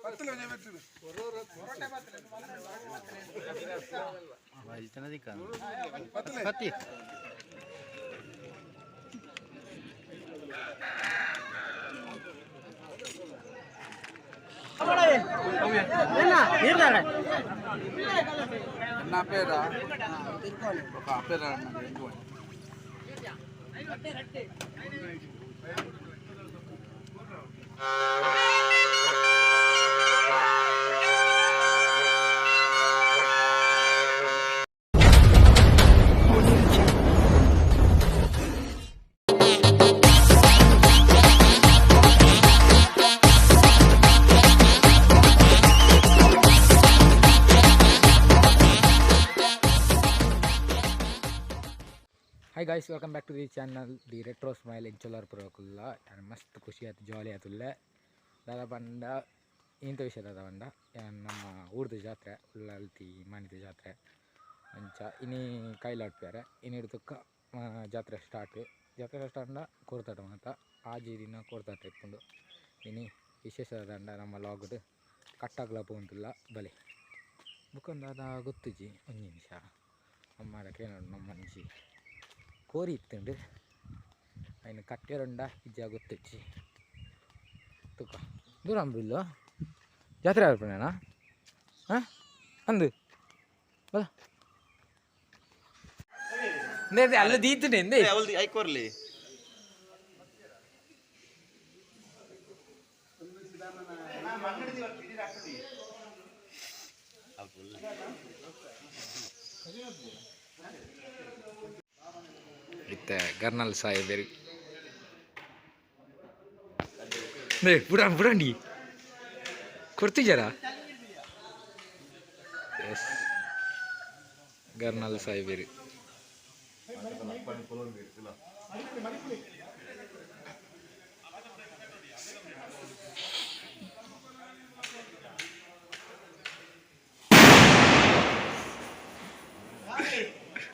ಪತ್ತಿ నా పేరా ఒక పేరా. Hi guys, welcome back to the channel the retro smile. ಎಂಚೊಲಾರ್ ಪುರಕುಲ್ಲ ಮಸ್ತ್ ಖುಷಿ ಆಯ್ತು, ಜಾಲಿ ಆಯ್ತುಲ್ಲ. ದಾದ ಪಂಡ ಇಂಥ ವಿಷಯ ದಾದ ಪಂಡ ನಮ್ಮ ಊರ್ದ ಜಾತ್ರೆ ಉಳ್ಳಾಲ್ತಿ ಮಾನಿದ ಜಾತ್ರೆ ಅಂಚ ಇನಿ ಕೈಲಾಡ್ಪ್ಯಾರೆ. ಇನಿ ತುಕ್ಕ ಜಾತ್ರೆ ಸ್ಟಾರ್ಟ್. ಜಾತ್ರೆ ಸ್ಟಾರ್ಟ್ ಅಂಡ ಕೋರ್ತಾಟ ಮಾತ ಆಜಿ ದಿನ ಕೋರ್ತಾಟ ಇಪ್ಪುಂಡು. ಇನಿ ವಿಶೇಷ ದಂಡ ನಮ್ಮ ಲಾಗ್ಡ್ ಕಟ್ಟಾಗ್ಲ ಪೋಂತುಲ್ಲ ಬಲೆ ಬುಕ್ಕೊಂದು ದಾದ ಗೊತ್ತುಜಿ. ಒಂಜಿ ನಿಮಿಷ ಅಮ್ಮಾಡ ಕೇಳೋಣ. ನಮ್ಮ ಅಂಜಿ ಕೋರಿ ಇತ್ತುಂಡು ಅಯ್ನ ಕಟ್ಟೆರೊಂಡ ಇಜ್ಜ ಗೊತ್ತಿಜ್ಜಿ. ತುಕ ದೂರ ಅಂಬಿಲ್ಲ ಜಾತ್ರೆ ಆರ್ಪಣೇನಾ ಹಾಂ ಅಂದು ಬಲ ಅಲ್ಲ ದೀತುಂಡೆ ಎಂದೇ ಐಕೋರ್ಲಿ. ಇತ್ತೆ ಗರ್ನಲ್ ಸಾಹೇಬರು ಬುಡ ಬುಡಂಡಿ ಕೊಡ್ತಿದ್ದಾರಾ? ಎಸ್ ಗರ್ನಲ್ ಸಾಹೇಬರು.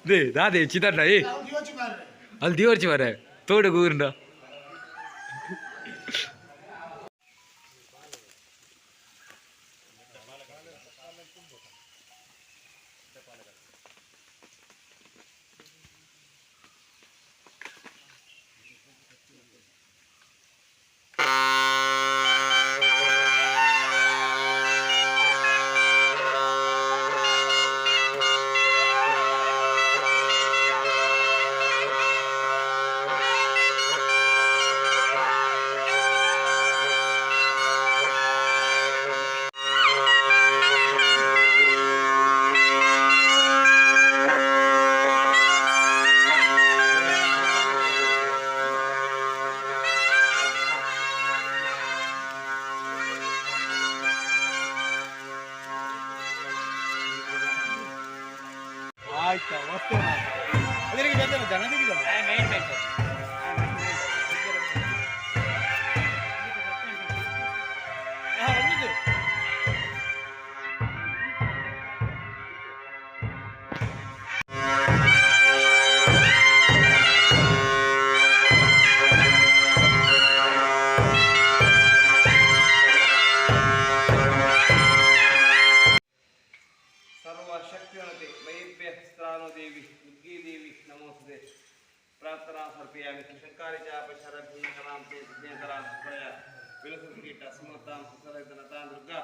They ದಾದೆ ಚಿದಣ್ಣ ಏ ಅಲ್ಲಿ ದಿವರ್ಚಿ ಮಾರೆ ತೋಡು ಗೂರ್ನ. ಆಯ್ತಾ ವಸ್ತು ಜನ. ಸರ್ವಶಕ್ತಿಯುಣತೆ ಮೈಭ್ಯ ಸ್ತ್ರಾಣೋ ದೇವಿ ದುರ್ಗೀ ದೇವಿ ನಮೋಸ್ತುತೆ. ಪ್ರಾರ್ಥನಾ ಸಮರ್ಪಯಾಮಿ. ಶಂಕಾರಿ ಚಾಪ ಶರಭೀಕರಾಂ ತೇ ವಿಘ್ನೇತರಾಂ ಸುಪ್ರಯ ವಿಲಸತ್ಕೀಟ ಸುಮತಾಂ ಸುಸರಹಿತನತಾಂ ದುರ್ಗಾ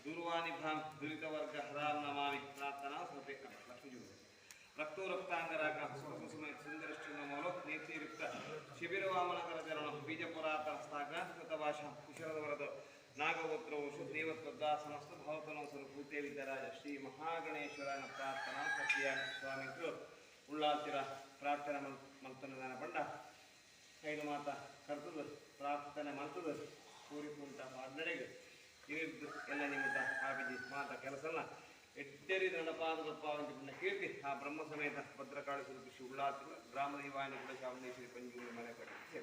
ದೂರ್ವಾಣಿಭಾಂ ದುರಿತವರ್ಗ ಹರಾಂ ನಮಾಮಿ. ಪ್ರಾರ್ಥನಾ ಸಮರ್ಪಯಾಮಿ. ಲಕ್ಷ್ಮೀ ರಕ್ತೋ ರಕ್ತಾಂಗರಾಗ ಸುಮಯ ಸುಂದರಶ್ಚುನಮೌಲ ನೇತ್ರಿಯುಕ್ತ ಶಿಬಿರವಾಮನಕರ ಚರಣ ಬೀಜಪುರಾತ ಸ್ಥಾಗ್ರಾಂತ ಭಾಷಾ ಕುಶಲದವರದ ನಾಗಗೋತ್ರವಂಶ ದೇವತ್ವದ್ದ ಸಮಸ್ತ ಭವತನೋಸರು ಭೂತೆ ವಿದ್ಯರಾಜ ಶ್ರೀ ಮಹಾಗಣೇಶ್ವರನ ಪ್ರಾರ್ಥನಾ ಸತ್ಯಾಮಿ. ಸ್ವಾಮಿಗಳು ಉಳ್ಳಾಲ್ತಿರ ಪ್ರಾರ್ಥನೆ ಮಲ್ತನದಾನ ಪಂಡ ಕೈಲು ಮಾತ ಕರ್ತದ ಪ್ರಾರ್ಥನೆ ಮಲ್ತದ ಪೂರಿ ಪುಂಟ ಪಾಡ್ನಡೆಗೆ ಇರಿದ್ದು ಎಲ್ಲ ನಿಮಿತ್ತ ಆಪಿಜಿ ಮಾತ ಕೆಲಸನ ಎಡ್ಡೆರಿ ನಡಪಾದ ಪುಣ್ಯ ಕೀರ್ತಿ ಆ ಬ್ರಹ್ಮ ಸಮೇತ ಭದ್ರಕಾಳಿ ಸ್ವರೂಪಿ ಶ್ರೀ ಉಳ್ಳಾಲ್ತಿರ ಗ್ರಾಮ ದೈವಾನಿ ಕೂಡ ಚಾಮುಂಡೇಶ್ವರಿ ಪಂಜುಗುಳಿ ಮನೆ ಕಟ್ಟಿ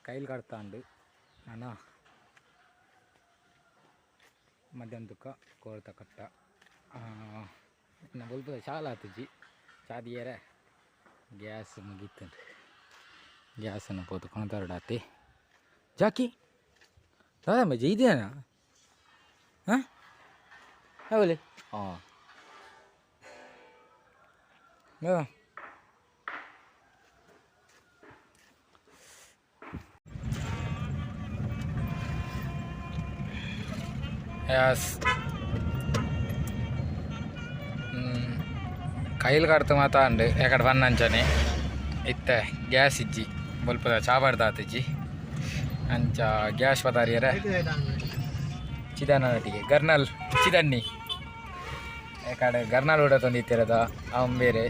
ಕೈಲ್ ಕಡ್ತಾಂಡು ನಾನ ಮಧ್ಯಾಹ್ನ ತುಕ್ಕ ಕೋರ್ತ ಕಟ್ಟ ಬೊಲ್ಪದ ಶಾಲ ಆತುಜಿ ಚಾದಿಯರೆ ಗ್ಯಾಸ್ ಮುಗೀತಂಡು ಗ್ಯಾಸನ್ನು ಪೋತು ಕೊಣತಾರಡಾತಿ ಜಾಕಿ ದಾದಾ ಮಜ್ಜಿ ಇದೆಯಾ ಹಾಂ ಹೌಲಿ ಹಾಂ ಎಸ್ ಕೈಲ್ ಕಡ್ತು ಮಾತ ಉಂಡು ಎಕಡೆ ಬನ್ನಂಚನೆ ಇತ್ತೆ ಗ್ಯಾಸ್ ಇಜ್ಜಿ ಬೊಲ್ಪದ ಚಾಬಾರ್ದಾತಿಜ್ಜಿ ಅಂಚ ಗ್ಯಾಸ್ ಪದಾರಿಯರೆ ಚಿದಾನೊಟ್ಟಿಗೆ ಗರ್ನಲ್ ಚಿದಣ್ಣಿ ಎಕಡೆ ಗರ್ನಲ್ ಊಟ ತಂದಿತ್ತಿರದ ಅವನ್ ಬೇರೆ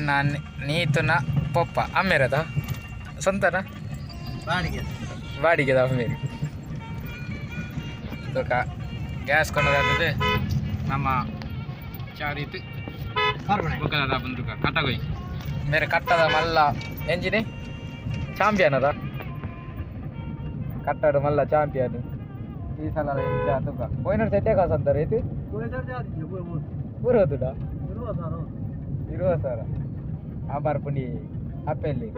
ನಾನು ನೀತುನ ಪೊಪ್ಪ ಅಮ್ಮೇರದ ಸ್ವಂತನ ಬಾಡಿಗೆ ಬಾಡಿಗೆದ ಅಮ್ಮೇರು ತೂಕ ಗ್ಯಾಸ್ ಕೊಂಡದಾಗ್ತದೆ ನಮ್ಮ ಚಾರೀತು ಬೊಕ್ಕದ ಬಂದುಕ ಕಟ್ಟಗೋಯ್ ಬೇರೆ ಕಟ್ಟದ ಮಲ್ಲ ಎಂಜಿನಿ ಚಾಂಪಿಯನ್ ಅದ ಕಟ್ಟಡು ಮಲ್ಲ ಚಾಂಪಿಯನ್ ಈ ಸಲ ಎಂಚ ತೂಕ ಪೋಯಿನ ಸೆಟ್ಟೆ ಕಾಸು ಅಂತಾರೆ ಇದು ಊರೋದುಡ ಇರುವ ಸರ್ ಆ ಬರ್ಪುಂಡಿ ಅಪ್ಪೆಲ್ಲಿ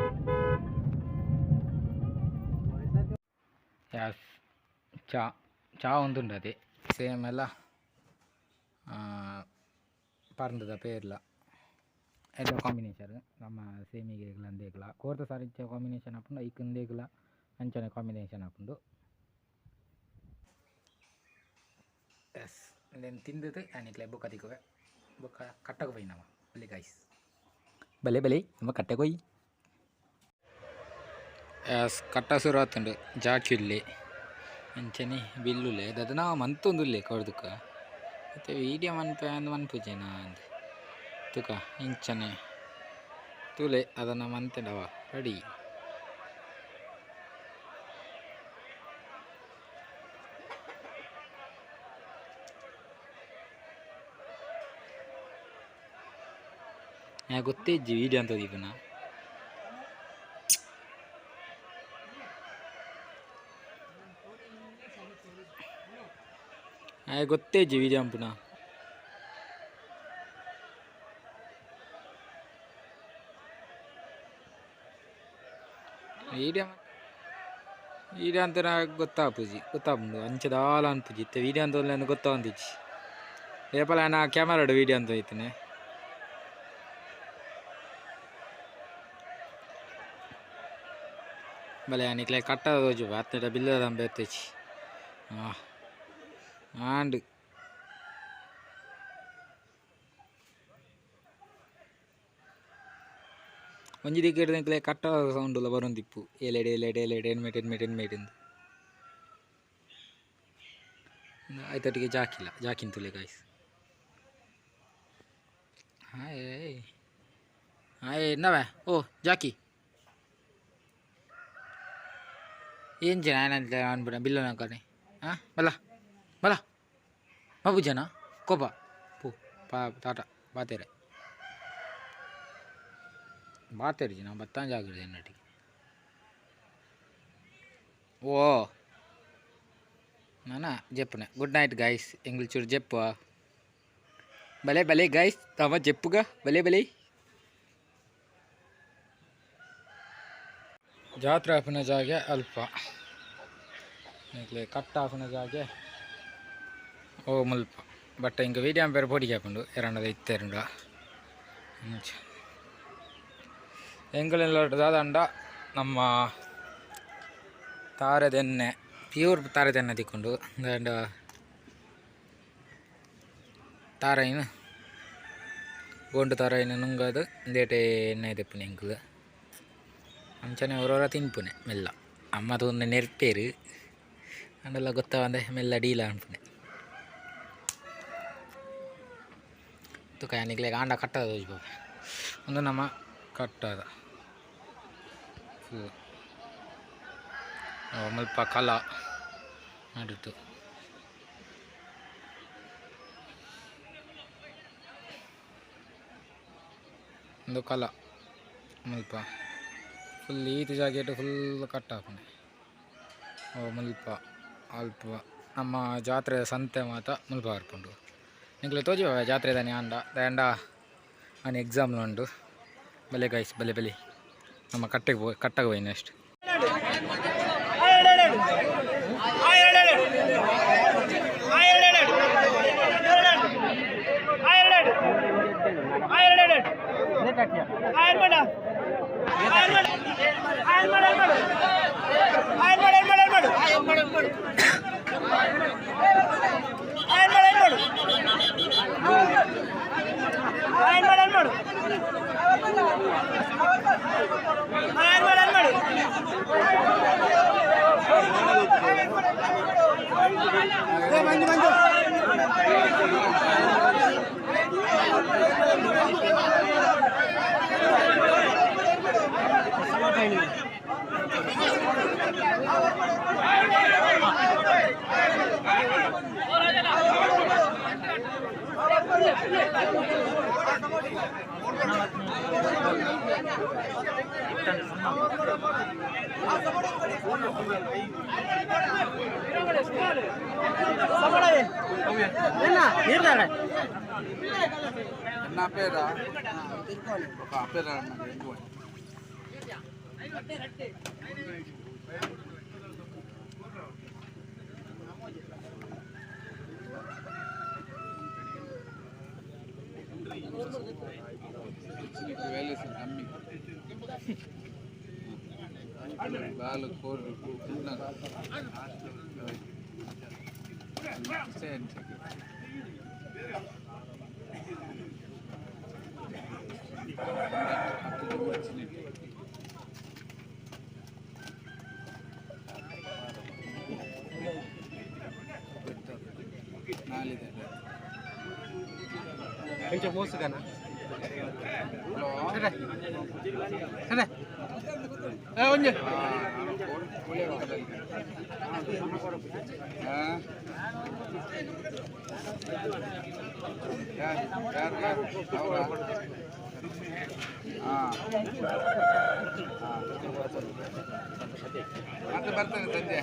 ಯಾಸ್ ಚಾ ಚಾ ಒಂದುಂಡು ಅದೇ ಸೇಮ್ ಎಲ್ಲ ಪರ್ಂದದ ಪೇರ್ಲ ಎಲ್ಲ ಕಾಂಬಿನೇಷನ್ ನಮ್ಮ ಸೇಮಿಗೆ ಅಂದೇಗ್ಲ ಕೋರ್ತ ಸಾರಿ ಕಾಂಬಿನೇಷನ್ ಆಪುಂಡು ಐಕ್ ಇಂದೇಗ್ಲ ಅಂಚನೆ ಕಾಂಬಿನೇಷನ್ ಆಪುಂಡು ಎಸ್ then ತಿಂದದ್ದು ಆನಿಕ್ಲೆ ಬುಕ್ಕ ತಿಕ್ಕುವೆ ಬುಕ್ಕ ಕಟ್ಟకు పోయినామా ಬಲೆ ಗೈಸ್ ಬಲೆ ಬಲೆ ನಮ್ಮ ಕಟ್ಟೆಗೊಯ್ ಎಸ್ ಕಟ್ಟ ಶುರು ಆತುಂಡು ಜಾಕಿ ಅಂಚನೆ ಬಿಲ್ಲುಲೆ ದದನ ಮಂತೊಂದುಲ್ಲೆ ಕೊರ್ದುಕ ಮತ್ತು ವೀಡಿಯೋ ಮನ್ಪೆ ಅಂದ್ ಮನ್ಪುಜೆನಾ ಅಂದ್ ತುಕ ಇಂಚನೆ ತೂಲೆ ಅದನ್ನು ಮಂತೆಂಡವ ರೆಡಿ ಗೊತ್ತೇ ಇಜ್ಜಿ ವೀಡಿಯೋ ಅಂತ ದೀಪನ ಗೊತ್ತೇ ಇಜ್ಜಿ ವೀಡಿಯೋ ಅಂಪುನ ವೀಡಿಯೋ ವೀಡಿಯೋ ಅಂತ ಗೊತ್ತಾಪುಜಿ ಗೊತ್ತಾಪುಂಡು ಅಂಚೆ ದಾಲ ಅನ್ಪುಜಿ ಇತ್ತೆ ವೀಡಿಯೋ ಅಂತ ಗೊತ್ತಾವಂದಿಜ್ಜಿ ಏಪಲ ನಾ ಕ್ಯಾಮರಾಡು ವೀಡಿಯೋ ಅಂತ ಐತನೆ ಬಲೆ ನಿಕ್ಲೆ ಕಟ್ಟದ ತೋಜು ಅತ್ತಡ ಬಿಲ್ಲದ ಬೇತೇಚಿ ಹಾಂ ಆಂಡ್ ಒಂಜಿ ದಿಕ್ಕಿಡ್ ನಿಕ್ಲೆ ಕಟ್ಟ ಸೌಂಡ್ ಉಲ್ಲ ಬರೊಂದಿಪ್ಪು ಏಲೆಡೆ ಏಲೆಡೆ ಏಲೆಡೆ ಎಣ್ಮೆಟ್ ಎಣ್ಮೆಟ್ ಎಣ್ಮೆಟ್ ಇಂದು ಆಯ್ತೊಟ್ಟಿಗೆ ಜಾಕಿಲ್ಲ ಜಾಕಿನ್ ತುಲೆ ಗಾಯ್ಸ್ ಹಾಯ್. ನವೆ ಓ ಜಾಕಿ ಎಂಚಿನ ಆಯನಂತ ಅನ್ಬಿಡ ಬಿಲ್ಲನ ಕಣೆ ಹಾಂ ಬಲ್ಲ ಬಲ್ಲ ಬಾಬುಜನ ಕೋಪ ಪೂ ಪಾ ತಾಟ ಬಾತೇರೆ ಬಾತೇರಿ ನಾವು ಬತ್ತಾಂಜ ಜಾಗ್ರತೆ ಎನ್ನಟಿಗೆ ಓ ನಾನಾ ಜೆಪ್ಪನೆ ಗುಡ್ ನೈಟ್ ಗೈಸ್ ಎಂಗ್ಲು ಚೂರು ಜೆಪ್ಪು ಬಲೆ ಬಲೆ ಗೈಸ್ ತಮ್ಮ ಜೆಪ್ಪುಗ ಬಲೆ ಬಲೆ ಜಾತ್ರೆ ಆಪಿನ ಜಾಗೆ ಅಲ್ಪ ನಿಕ್ಲೆ ಕಟ್ಟ ಆಪಿನ ಜಾಗೆ ಓ ಮುಲ್ಪ ಬಟ್ ಇಂಕ ವೀಡಿಯೋ ಪೇರು ಪೊಡಿಗೆ ಆಪುಂಡು ಎರಡದ ಇತ್ತೆರಂಡ ಎಂಗಳೆಲ್ಲ ದಾದಂಡ ನಮ್ಮ ತಾರೆದೆಣ್ಣೆ ಪ್ಯೂರ್ ತಾರೆದೆಣ್ಣೆ ತಿಕ್ಕೊಂಡು ದಾಂಡ ತಾರೈನ್ ಗೋಂಡು ತಾರೈನ್ ನುಂಗದು ಇಂದೇಟೆ ಎಣ್ಣೆ ತೆಪ್ಪುನೆ ಎಂಕುಲು ಅಂಚನೆ ಅವರವರ ತಿನ್ಪುನೆ ಮೆಲ್ಲ ಅಮ್ಮ ತೂಂದೆ ನೆರ್ಪೇರು ಅಂಡೆಲ್ಲ ಗೊತ್ತಾವಂದೆ ಮೆಲ್ಲ ಡೀಲ ಅನ್ಪುನೆ ತುಕ ನಿಕ್ಲೆ ಆಂಡ ಕಟ್ಟದ ತೋಜಿಪಾಪ ಒಂದು ನಮ್ಮ ಕಟ್ಟದ ಫುಲ್ ಮುಲ್ಪ ಕಲ ನಡುಟು ಒಂದು ಕಲ ಮುಲ್ಪ ಫುಲ್ ಈತ ಜಾಗೆಟ್ ಫುಲ್ ಕಟ್ ಆಪುಂಡು ಓ ಮುಲ್ಪ ಅಲ್ಪ ನಮ್ಮ ಜಾತ್ರೆ ಸಂತೆ ಮಾತ ಮುಲ್ಪ ಬರ್ಪುಂಡು ನಿಕ್ಲೆ ತೋಜಿವ ಜಾತ್ರೆ ದಾನಿ ಆಂಡ ದಾಂಡ ಆನಿ ಎಕ್ಸಾಮ್ಲು ಉಂಡು ಬಲೆ ಗೈಸ್ ಬಲೆ ಬಲೆ ನಮ್ಮ ಕಟ್ಟೆಗೆ ಪೋ ಕಟ್ಟಾಗ ಹೋಯಿ ನೆಕ್ಸ್ಟ್ నా పేరా ఒక పేరా కమ్మి బాలు కోరు కొంచెం మోసుగానా హలో సరే సరే ಒಂಜಿ ಮತ್ತೆ ಬರ್ತೇನೆ ಸಂಜೆ.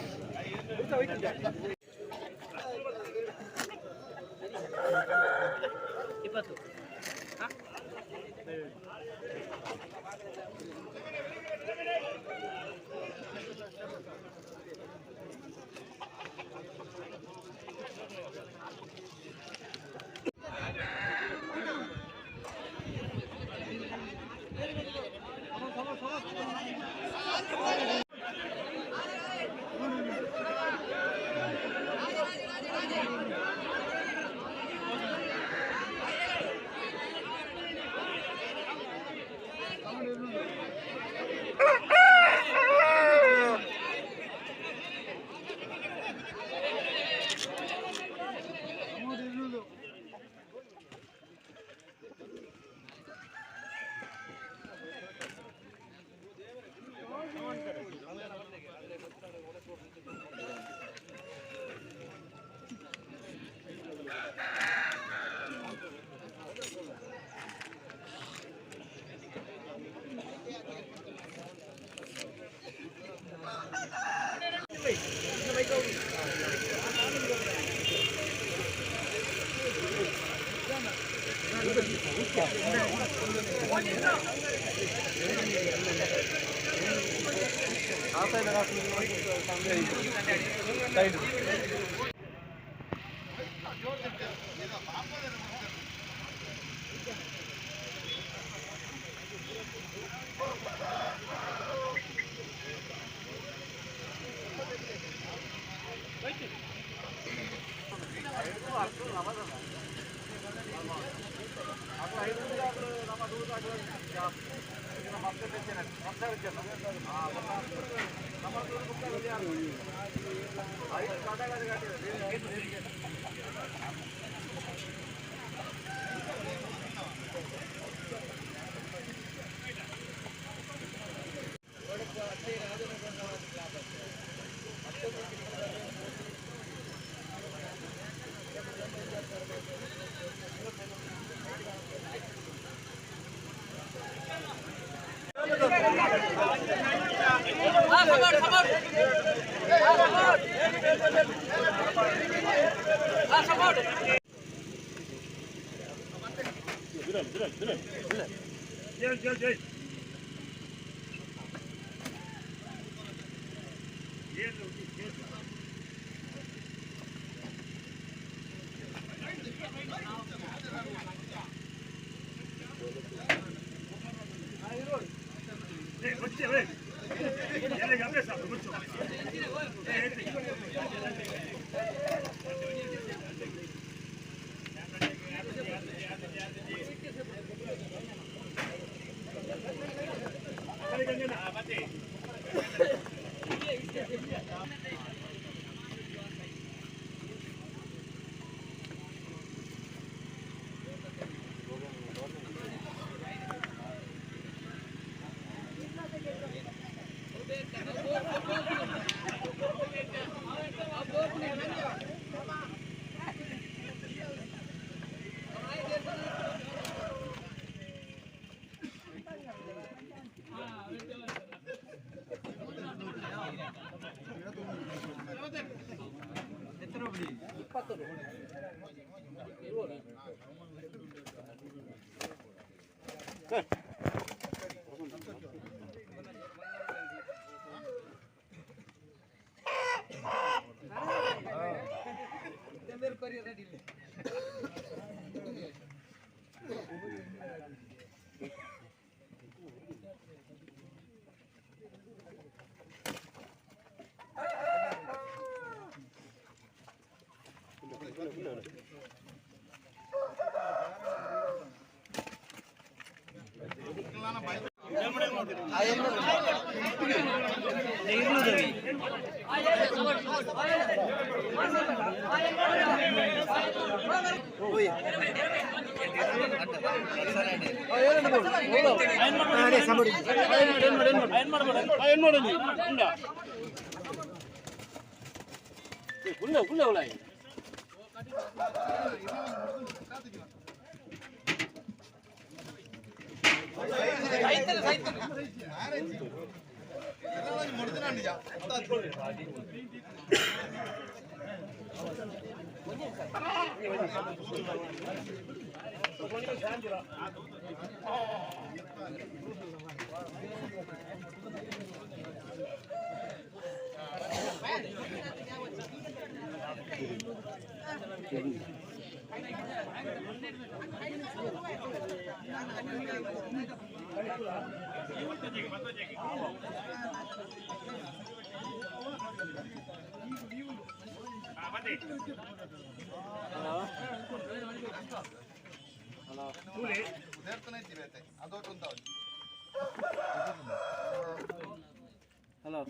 ಹಲೋ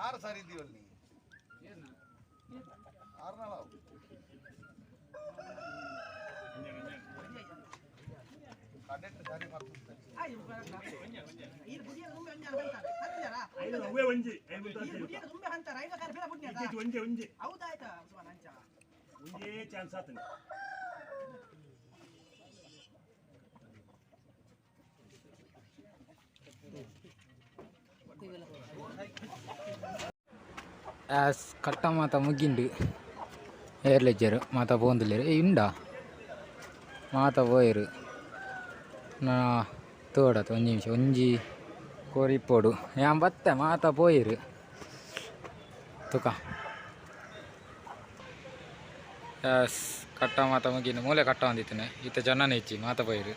ಆರು ಸಾರಿ ಇದ್ದೀವಲ್ಲಿ ಆರು ನಾಳು ಕಡೆಟ್ ಸಾರಿ ಮಾಡ್ತಾರೆ. ಆಸ್ ಕಟ್ಟ ಮಾತ ಮುಗ್ಗಿಂಡು ಏರ್ಲೆಜ್ಜರು ಮಾತ ಪೋಂದುಲ್ಲೆರ್ ಉಂಡಾ ಮಾತ ಪೋಯೆರ್. ನಾ ತೋಡತ ಒಂಜಿ ನಿಮಿಷ ಒಂಜಿ ಕೋರಿ ಇಪ್ಪೊಡು. ಯಾನ್ ಬತ್ತೆ ಮಾತ ಪೋಯಿರು ತುಕ. ಎಸ್ ಕಟ್ಟ ಮಾತ ಮುಗಿನ ಮೂಲೆ ಕಟ್ಟ ಒಂದಿತ್ತನೆ ಇತ್ತೆ ಜನನೇ ಇಜ್ಜಿ ಮಾತ ಪೋಯಿರು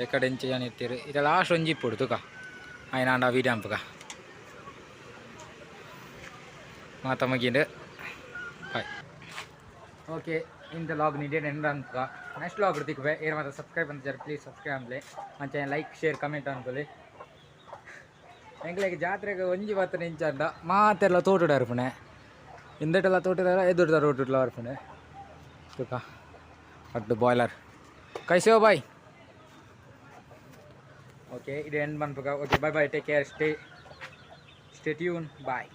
ಎಕಡೆ ಇಂಚ ಜನ ಇತ್ತೀರು. ಇತ್ತೆ ಲಾಸ್ಟ್ ಒಂಜಿ ಇಪ್ಪೊಡು ತುಕ ಆಯ್ನಾಂಡ ವೀಡಿಯೋ ಅಂಪುಗ ಮಾತ ಮುಗಿಂಡು. ಬಾಯ್. ಓಕೆ, ಇಂತ ಲಾಗ್ ನೀಡೇನು ಎಂಡ್ ಅನ್ಪುಗ. ನೆಕ್ಸ್ಟ್ ಲಾಗ್ ತಿಕ್ಕುವೆ. ಏರ್ ಮಾತ್ರ ಸಬ್ಸ್ಕ್ರೈಬ್ ಅಂತ ಪ್ಲೀಸ್ ಸಬ್ಸ್ಕ್ರೈಬ್ ಅನ್ಲೆ. ಅಂಚೆ ಲೈಕ್ ಶೇರ್ ಕಮೆಂಟ್ ಅನ್ಕೊಳ್ಳಿ. ಎಂಕ್ಲೆಗ್ ಜಾತ್ರೆಗೆ ಒಂಜಿ ಬತ್ತನೆ ಇಂಚಂಡ ಮಾತೆಲ್ಲ ತೋಟುಡು ಅರ್ಪಣೆ ಇಂದಟೆಲ್ಲ ತೋಟದ ಎದುರುದ ರೋಟುಡ್ಲ ಅರ್ಪಣೆ ತುಕ ಅಡ್ಡು ಬಾಯ್ಲರ್ ಕೈಸೋ ಬಾಯ್. ಓಕೆ, ಇದು and ಮನ್ಪುಗ. Okay, bye bye, take care, stay tune, bye.